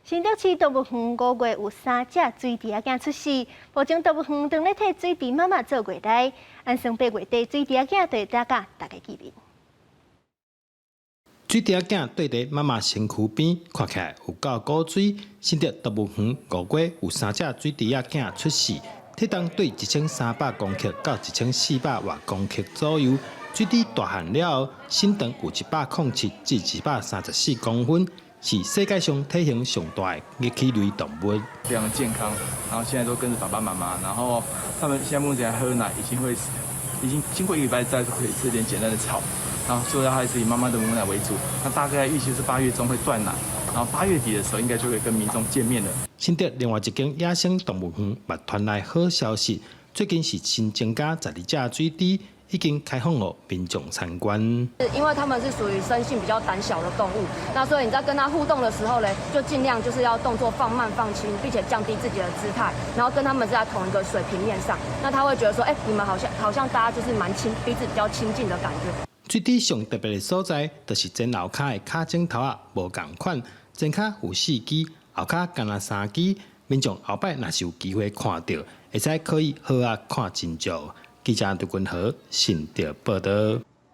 新竹市動物園5月有三隻水豬仔囝出世，目前動物園正咧替水豬媽媽做月奶，按算8月底水豬仔囝就會當佮大家見面。水豬仔囝綴佇媽媽身軀邊，看起來有夠古錐。新竹動物園5月有三隻水豬仔囝出世，體重對1300公克到1400外公克左右。水豬大漢了後，身長有107至134公分，是世界上體型上大的齧齒類動物。非常健康，然後現在都跟着爸爸媽媽，然後他們現在目前喝奶已經會，已經經過一個禮拜再可以吃點簡單的草，然後主要還是以媽媽的母奶為主。那大概預期是8月中會斷奶，然後8月底的時候應該就會跟民眾見面了。新竹另外一間野生動物園嘛傳來好消息，最近是新增加12隻水豬，已經開放予民眾參觀。因為他們是屬於生性比較膽小的動物，那所以你在跟它互動的時候呢，就盡量就是要動作放慢放輕，並且降低自己的姿態，然後跟他們是在同一個水平面上，那他會覺得說，欸，你們好像大家就是蠻親，彼此比較親近的感覺。水豬上特別的所在，就是前後跤的跤指頭仔無仝款，前跤有四支，後跤干焦三支。民眾後擺若是有機會看著，會使可以好仔看真少。記者杜君和新竹報導。